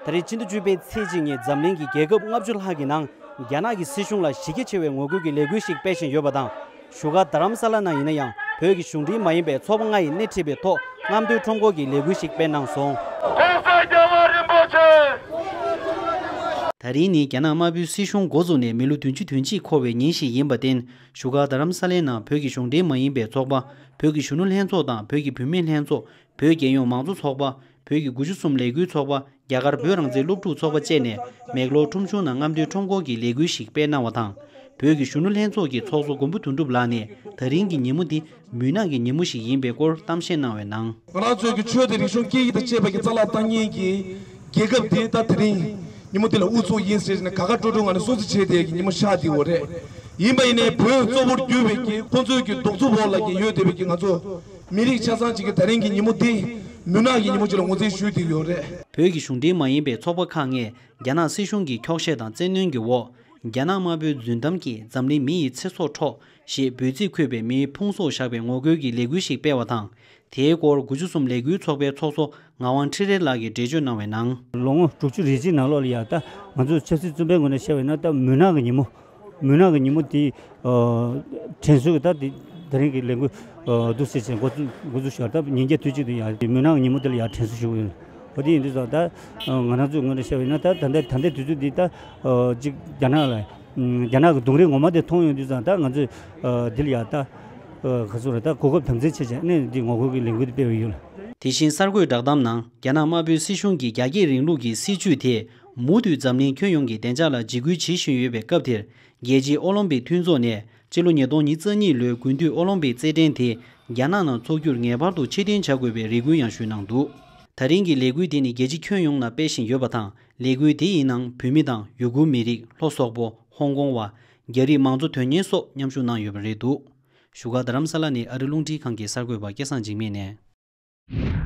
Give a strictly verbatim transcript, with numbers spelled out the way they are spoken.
ད་རེས་སྤྱི་ཟླ་བཅུ་པའི་ཚེས་གཅིག་ཉིན་འཛམ་གླིང་གི་རྒྱལ་ཁབ་ལྔ་བཅུ་ལྷག་གི་ནང་རྒྱ་ནག་གི་སྲིད་གཞུང་ལ་གཞི་རྒྱ་ཆེ་བའི་ངོ་རྒོལ་གྱི་ལས་འགུལ་ཞིག་སྤེལ་བཞིན་ཡོད་པ་དང་། བཞུགས་སྒར་རྡ་རམ་ས་ལ་ནང་ཡིན་ན་ཡང་བོད་ཀྱི་གཞུང་འབྲེལ་མ་ཡིན་པའི་ཚོགས་པ་ལྔ་ཡིས་སྣེ་ཁྲིད་པའི་ཐོག་རྔམ་སྟོན་ཁྲོམ་སྐོར་གྱི་ལས་འགུལ་ཞིག་སྤེལ་གནང་སོང་། ༸གོང་ས་༸རྒྱལ་བ་རིན་པོ་ཆེ། ད་རིང་ནི་རྒྱ་ནག་དམར་པོའི་སྲིད་གཞུང་འགོ་བཙུགས་ནས་མི་ལོ་བདུན་ཅུ་དོན་གཅིག་འཁོར་བའི་ཉིན་ཞིག་ཡིན་པར་བརྟེན། བཞུགས་སྒར་རྡ་རམ་ས་ལའི་ནང་བོད་ཀྱི་གཞུང་འབྲེལ་མ་ཡིན་པའི་ཚོགས་པ། བོད་ཀྱི་གཞོན་ནུ་ལྷན་ཚོགས་དང་བོད་ཀྱི་བུད་མེད་ལྷན་ཚོགས། བོད་རྒྱལ་ཡོངས་མང་གཙོ་ཚོགས་པ། བོད་ཀྱི་དགུ་བཅུ་གསུམ་ལས་འགུལ་ཚོགས་པ། རྒྱ་གར་བོད་རང་བཙན་སློབ་ཕྲུག་ཚོགས་པ་བཅས་ནས་མེག་ལོར་ཁྲོམ་གཞུང་ནང་རྔམ་སྟོན་ཁྲོམ་སྐོར་གྱི་ལས་འགུལ་ཞིག་སྤེལ་གནང་བ་དང་། བོད་ཀྱི་གཞོན་ནུ་ལྷན་ཚོགས་ཀྱི་ཚོགས་གཙོ་མགོན་པོ་དོན་གྲུབ་ལགས་ནས་ད་རིང་གི་ཉིན་མོ་འདི་མུན་ནག་གི་ཉིན་མོ་ཞིག་ཡིན་པའི་སྐོར་གཏམ་བཤད་གནང་བའི་ནང་། ང་རང་ཚོའི་གི་ཆོས་དང་རིག་གཞུང་སྐད་ཡིག་དང་བཅས་པ་གི་རྩ་བརླག་བཏང་མཁན་གྱི་རྒྱལ་ཁབ་འདི་ད་དེ་རིང་ཉིན་མོ་འདི་ལ་དབུ་ཚུགས་ཡིན་ཟེར་ནས་དགའ་དགའ་སྤྲོ་སྤྲོ་ངང་ནས་སྲུང་བརྩི་བྱས་ཏེ་གི་ཉིན་མོ་ཤར་བསྡད་ཡོད་རེད། ཡིན་པ་ཡིན་ནའི་བོད་གཙོ་བོར་གྱུར་པའི་གི་ཁོང་ཚོའི་གི་གདུག་རྩུབ་འོག་ལ་གི་ཡོད་བསྡད་པའི་གི་ང་ཚོ་མི་རིགས་ཆ་ཚང་གཅིག་གི་ད་རིང་གི་ཉིན་མོ་འདི་མུན་ནག་གི་ཉིན་མོ་གཅིག་ལ་ངོས་འཛིན་ཞུས་བསྡད་ཡོད་རེད། བོད་ཀྱི་གཞུང་འབྲེལ་མ་ཡིན་པའི་ཚོགས་པ་ཁག་ལྔས་རྒྱ་ནག་སྲིད་གཞུང་གི་འཁྱོག་བཤད་དང་བཙན་གནོན་གྱི་འོག་རྒྱ་ནག་དམར་པོའི་རྫུན་གཏམ་གྱིས་འཛམ་གླིང་མི་ཡི་ཚེ་སྲོག་འཕྲོག་ཞེས་འབོད་ཚིག་འཁོད་པའི་མིའི་ཕུང་གསོག་བཞག་པའི་ངོ་རྒོལ་གྱི་ལས་འགུལ་ཞིག་སྤེལ་བ་དང་། དེའི་སྐོར་དགུ་བཅུ་གསུམ་ལས་འགུལ་ཚོགས་པའི་ཚོགས་གཙོ་ངག་དབང་ཁྲི་རལ་ལགས་ཀྱིས་འགྲེལ་བརྗོད་གནང་བའི་ནང་། ལོ་ངོ་དྲུག་ཅུ་རེ་གཅིག་ནང་ལོགས་ལ་ཡ་ད་ང་ཚོ་ཆབ་སྲིད་བཙོན་པའི་ངོས་ནས་བཤད་པ་ཡིན་ན་ད་མུན་ནག་གི་ཉིན་མོ། མུན་ནག་གི་ཉིན་མོ་དེ་དྲན་གསོའི་ད་དེ་ད་རིང་གི་ལས་འགུལ་འདུག་སེ་བྱས་འགོ་འཛུགས་འགོ་འཛུགས་ཤར་ད་ཉིན་བརྒྱ་དུས་གཅིག་ཏུ་ཡ་མུན་ནག་གི་ཉིན་མོ་དེ་ལ་ཡ་དྲན་གསོ་ཞུ་གི་ཡོད། འོ་དེ་ཡིན་དུས་ཙང་ད་ང་རང་ཚོའི་ངོས་ནས་བཤད་པ་ཡིན་ན་ད་ད་ལྟ་ད་ལྟའི་དུས་ཚོད་འདི་ད་ཅིག་རྒྱ་ནག་ལ་རྒྱ་ནག་གི་གདོང་རིས་ངོ་མ་དེ་མཐོང་ཡོང་དུས་ཙང་ད་ང་ཚོས་འདི་ལ་ཡ་ད་ག་ཚོད་རེད་ད་གོ་སྐབས་དམ་འཛིན་བྱས་བྱས་ནས་འདི་ངོ་རྒོལ་གྱི་ལས་འགུལ་འདི་སྤེལ་བའི་ཡོད། དེ་བཞིན་གསར་འགོད་བསྒྲགས་གཏམ་ནང་རྒྱ་ནག་དམར་པོའི་སྲིད་གཞུང་གི་རྒྱ་སྐྱེད་རིང་ལུགས་ཀྱི་སྲིད་བྱུས་དེས་མུ་མཐུད་འཛམ་གླིང་ཁྱོན་ཡོངས་ཀྱི་བདེ་འཇགས་ལ་འཇིགས་སྐུལ་བྱེད་བཞིན་ཡོད་པའི་སྐབས་དེར། རྒྱལ་སྤྱིའི་ཨོ་ལིམ་པིག་མཐུན་ཚོགས་ནས་སྤྱི་ལོ་ཉིས་སྟོང་ཉེར་གཉིས་ལོའི་དགུན་དུས་ཨོ་ལིམ་པིག་རྩེད་འགྲན་དེ་རྒྱ་ནག་ནང་འཚོགས་རྒྱུར་ངེས་པར་དུ་ཕྱིར་འཐེན་བྱ་དགོས་པའི་རེ་སྐུལ་ཡང་ཞུས་གནང་འདུག་ད་རིང་གི་ལས་འགུལ་དེ་ནི་རྒྱལ་སྤྱི་ཁྱོན་ཡོངས་ནང་སྤེལ་བཞིན་ཡོད་པ་དང་། ལས་འགུལ་དེ་ཡི་ནང་བོད་མི་དང་ཡུ་གུར་མི་རིགས། ལྷོ་སོག་པོ། ཧོང་ཀོང་བ། རྒྱ་རིགས་མང་གཙོ་དོན་གཉེར་སོགས་མཉམ་ཞུགས་གནང་ཡོད་པ་རེད་འདུག་བཞུགས་སྒར་རྡ་རམ་ས་ལ་ནས་ཨ་རི་རླུང་འཕྲིན་ཁང་གི་གསར་འགོད་པ་སྐལ་བཟང་འཇིགས་མེད་ནས།